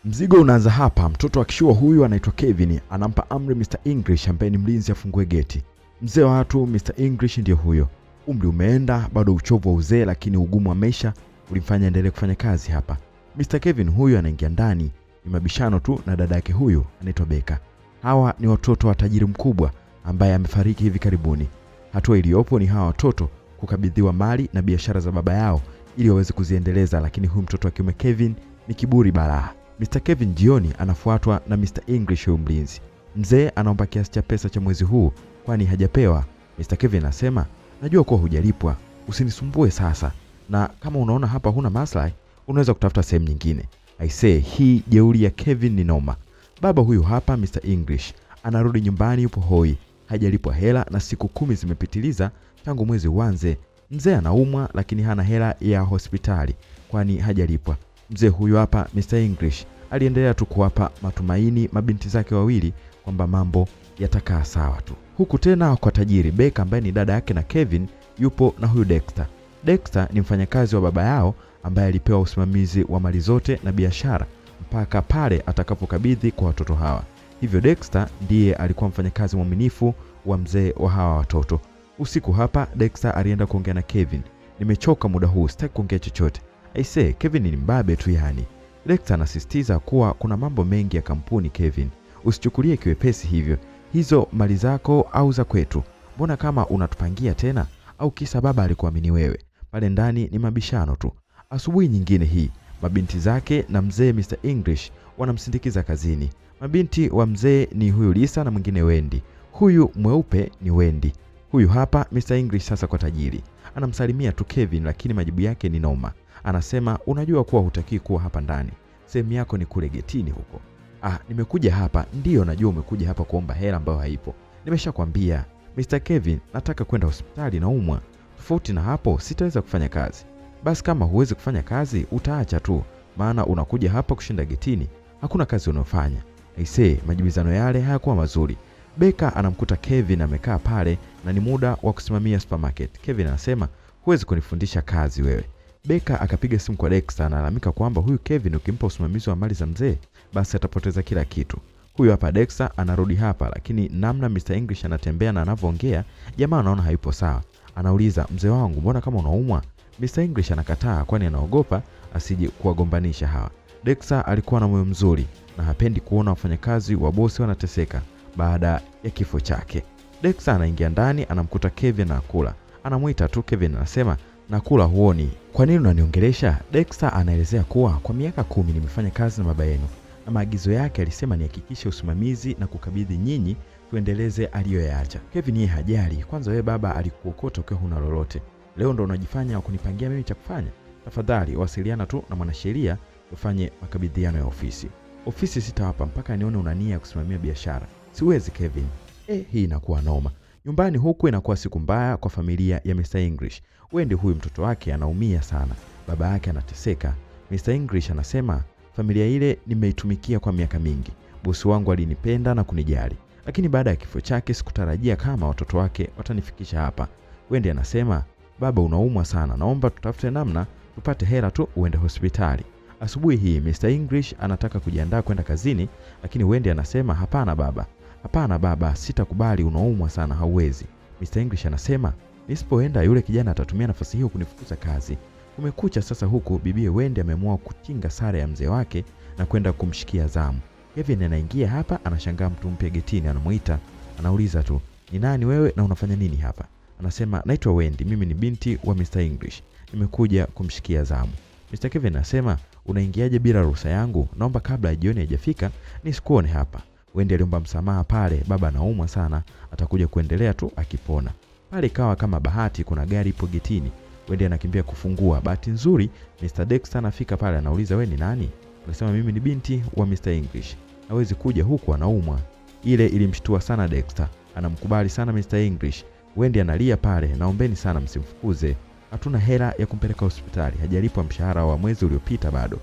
Mzigo unaanza hapa. Mtoto wa kishua huyu anaitwa Kevin anampa amri Mr. English ambaye ni mlinzi afungue geti. Mzee wa watu Mr. English ndio huyo. Umri umeenda, bado uchovu wa uzee, lakini ugumu wa maisha ulimfanya endelee kufanya kazi hapa. Mr. Kevin huyu anaingia ndani, ni mabishano tu na dada yake huyu anaitwa Beka. Hawa ni watoto wa tajiri mkubwa ambaye amefariki hivi karibuni. Hatua iliyopo ni hawa watoto kukabidhiwa mali na biashara za baba yao ili waweze kuziendeleza, lakini huyu mtoto wa kiume Kevin ni kiburi balaa. Mr. Kevin jioni anafuatwa na Mr. English huyu mlinzi. Mzee anaomba kiasi cha pesa cha mwezi huu kwani hajapewa. Mr. Kevin anasema, "Najua kuwa hujalipwa, usinisumbue sasa. Na kama unaona hapa huna maslahi, unaweza kutafuta sehemu nyingine." I say, hii jeuri ya Kevin ni noma. Baba huyu hapa Mr. English anarudi nyumbani yupo hoi, hajalipwa hela na siku 10 zimepitiliza tangu mwezi uanze. Mzee anaumwa lakini hana hela ya hospitali kwani hajalipwa. Mzee huyu hapa Mr. English aliendelea tu kuwapa matumaini mabinti zake wawili kwamba mambo yatakaa sawa tu. Huku tena kwa tajiri Beka ambaye ni dada yake na Kevin yupo na huyu Dexter. Dexter ni mfanyakazi wa baba yao ambaye alipewa usimamizi wa mali zote na biashara mpaka pale atakapokabidhi kwa watoto hawa. Hivyo Dexter ndiye alikuwa mfanyakazi mwaminifu wa mzee wa hawa watoto. Usiku hapa Dexter alienda kuongea na Kevin. "Nimechoka muda huu, sitaki kuongea chochote." I say, Kevin ni mbabe tu yani. Dexter anasisitiza kuwa kuna mambo mengi ya kampuni Kevin. Usichukulie kiwepesi hivyo. Hizo mali zako au za kwetu. Mbona kama unatupangia tena au kisa baba alikuamini wewe? Pale ndani ni mabishano tu. Asubuhi nyingine hii, mabinti zake na mzee Mr. English wanamsindikiza kazini. Mabinti wa mzee ni huyu Lisa na mwingine Wendy. Huyu mweupe ni Wendy. Huyu hapa Mr. English sasa kwa tajiri. Anamsalimia tu Kevin lakini majibu yake ni noma. Anasema, "Unajua kuwa hutaki kuwa hapa ndani. Sehemu yako ni kule getini huko." "Ah, nimekuja hapa. Ndio najua umekuja hapa kuomba hela ambayo haipo. Nimeshakwambia Mr. Kevin, nataka kwenda hospitali naumwa. Tofauti na hapo sitaweza kufanya kazi." "Basi kama huwezi kufanya kazi utaacha tu, maana unakuja hapa kushinda getini. Hakuna kazi unayofanya." Aisee, majibizano yale hayakuwa mazuri. Beka anamkuta Kevin amekaa pale na ni muda wa kusimamia supermarket. Kevin anasema, "Huwezi kunifundisha kazi wewe." Beka akapiga simu kwa Dexter, analalamika kwamba huyu Kevin ukimpa usimamizi wa mali za mzee basi atapoteza kila kitu. Huyu hapa Dexter anarudi hapa, lakini namna Mr. English anatembea na anavyoongea, jamaa anaona hayupo sawa. Anauliza, "Mzee wangu, mbona kama unaumwa?" Mr. English anakataa kwani anaogopa asije kuwagombanisha hawa. Dexter alikuwa na moyo mzuri na hapendi kuona wafanyakazi wa bosi wanateseka baada ya kifo chake. Dexter anaingia ndani, anamkuta Kevin anakula. Anamuita tu Kevin, anasema, "Nakula huoni. Kwa nini unaniongelesha?" Dexter anaelezea kuwa kwa miaka 10 nimefanya kazi na baba yenu na maagizo yake alisema nihakikishe usimamizi na kukabidhi nyinyi tuendeleze aliyoyaacha. Kevin yeye hajali. "Kwanza wewe baba alikuokota ukiwa huna lolote. Leo ndo unajifanya kunipangia mimi cha kufanya. Tafadhali wasiliana tu na mwanasheria tufanye makabidhiano ya ofisi. Ofisi sitawapa mpaka nione una nia ya kusimamia biashara. Siwezi Kevin." Hii inakuwa noma. Nyumbani huku inakuwa siku mbaya kwa familia ya Mr. English. Wendy huyu mtoto wake anaumia sana. Baba yake anateseka. Mr. English anasema, "Familia ile nimeitumikia kwa miaka mingi. Bosi wangu alinipenda na kunijali. Lakini baada ya kifo chake sikutarajia kama watoto wake watanifikisha hapa." Wendy anasema, "Baba unaumwa sana. Naomba tutafute namna tupate hela tu uende hospitali." Asubuhi hii Mr. English anataka kujiandaa kwenda kazini, lakini Wendy anasema, "Hapana baba. Hapana baba, sitakubali, unaumwa sana, hauwezi." Mr. English anasema, "Nisipoenda yule kijana atatumia nafasi hiyo kunifukuza kazi." Kumekucha sasa huku bibi Wendy ameamua kutinga sare ya mzee wake na kwenda kumshikia zamu. Kevin anaingia hapa, anashangaa mtu mpya getini, anamuita, anauliza tu, "Ni nani wewe na unafanya nini hapa?" Anasema, "Naitwa Wendy, mimi ni binti wa Mr. English. Nimekuja kumshikia zamu." Mr. Kevin anasema, "Unaingiaje bila ruhusa yangu? Naomba kabla ya jioni haijafika nisikuone hapa." Wendy aliomba msamaha pale, baba anaumwa sana, atakuja kuendelea tu akipona. Pale ikawa kama bahati kuna gari ipo getini. Wendy anakimbia kufungua. Bahati nzuri Mr. Dexter anafika pale, anauliza, "Wewe ni nani?" Anasema, "Mimi ni binti wa Mr. English. Hawezi kuja huku anaumwa." Ile ilimshtua sana Dexter. Anamkubali sana Mr. English. Wendy analia pale, "Naombeni sana msimfukuze. Hatuna hela ya kumpeleka hospitali. Hajalipwa mshahara wa mwezi uliopita bado."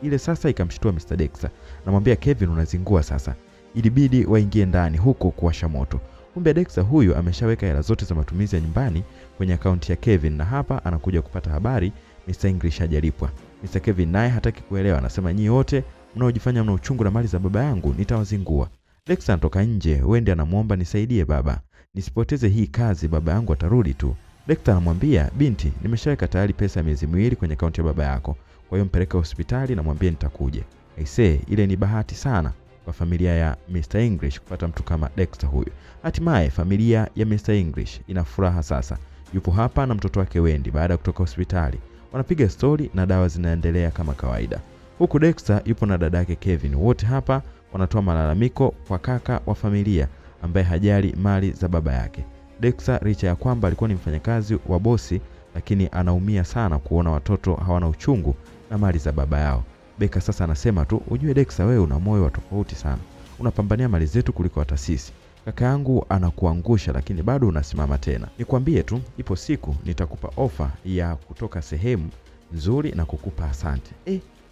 Ile sasa ikamshtua Mr. Dexter. Namwambia Kevin, "Unazingua sasa." Ilibidi waingie ndani huko kuwasha moto. Kumbe Dexter huyu ameshaweka hela zote za matumizi ya nyumbani kwenye akaunti ya Kevin, na hapa anakuja kupata habari Mr. English hajalipwa. Mr. Kevin naye hataki kuelewa, anasema nyinyi wote Mnaojifanya mna uchungu na mali za baba yangu, nitawazingua. Dexter anatoka nje, Wendy anamuomba nisaidie baba, nisipoteze hii kazi, baba yangu atarudi tu. Dexter anamwambia binti, nimeshaweka tayari pesa ya miezi miwili kwenye akaunti ya baba yako, kwa hiyo mpeleke hospitali na mwambie nitakuja. Aisee, ile ni bahati sana kwa familia ya Mr. English kupata mtu kama Dexter huyu. Hatimaye familia ya Mr. English ina furaha sasa. Yupo hapa na mtoto wake Wendy baada ya kutoka hospitali. Wanapiga stori na dawa zinaendelea kama kawaida. Huku Dexter yupo na dada yake Kevin. Wote hapa wanatoa malalamiko kwa kaka wa familia ambaye hajali mali za baba yake. Dexter licha ya kwamba alikuwa ni mfanyakazi wa bosi, lakini anaumia sana kuona watoto hawana uchungu na mali za baba yao. Beka sasa anasema tu, ujue Dexter wewe una moyo wa tofauti sana. Unapambania mali zetu kuliko hata sisi. Kaka yangu anakuangusha lakini bado unasimama tena. Nikwambie tu, ipo siku nitakupa ofa ya kutoka sehemu nzuri na kukupa asante.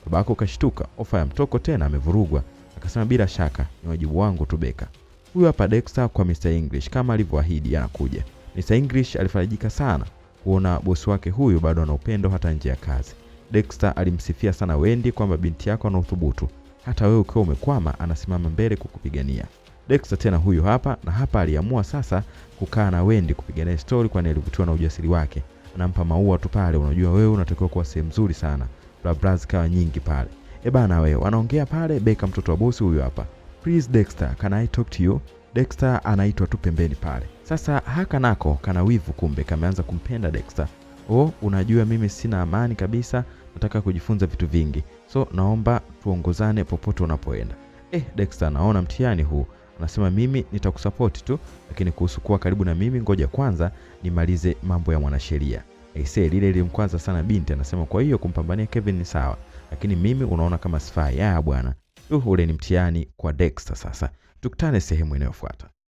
Babako kashtuka, ofa ya mtoko tena amevurugwa. Akasema bila shaka ni wajibu wangu tu Beka. Huyu hapa Dexter kwa Mr. English kama alivyoahidi anakuja. Mr. English alifarijika sana kuona bosi wake huyu bado ana upendo hata nje ya kazi. Dexter alimsifia sana Wendy kwamba binti yako ana uthubutu, hata wewe ukiwa umekwama anasimama mbele kukupigania. Dexter tena huyu hapa, na hapa aliamua sasa kukaa na Wendy kupigania story, kwani alivutiwa na ujasiri wake. Anampa maua tu pale, unajua wewe unatakiwa kuwa sehemu nzuri sana. Bla bla zikawa nyingi pale. Bana wewe, wanaongea pale. Beka mtoto wa bosi huyu hapa. Please Dexter, can I talk to you? Dexter anaitwa tu pembeni pale. Sasa haka nako kana wivu, kumbe kameanza kumpenda Dexter. Oh, unajua mimi sina amani kabisa, nataka kujifunza vitu vingi. So naomba tuongozane popote unapoenda. Dexter anaona mtihani huu. Anasema mimi nitakusupport tu, lakini kuhusu kuwa karibu na mimi ngoja kwanza nimalize mambo ya mwanasheria. Aisee, lile lilimkwaza sana binti. Anasema kwa hiyo kumpambania Kevin ni sawa, lakini mimi unaona kama sifai. Ya bwana, ule ni mtihani kwa Dexter sasa. Tukutane sehemu inayofuata.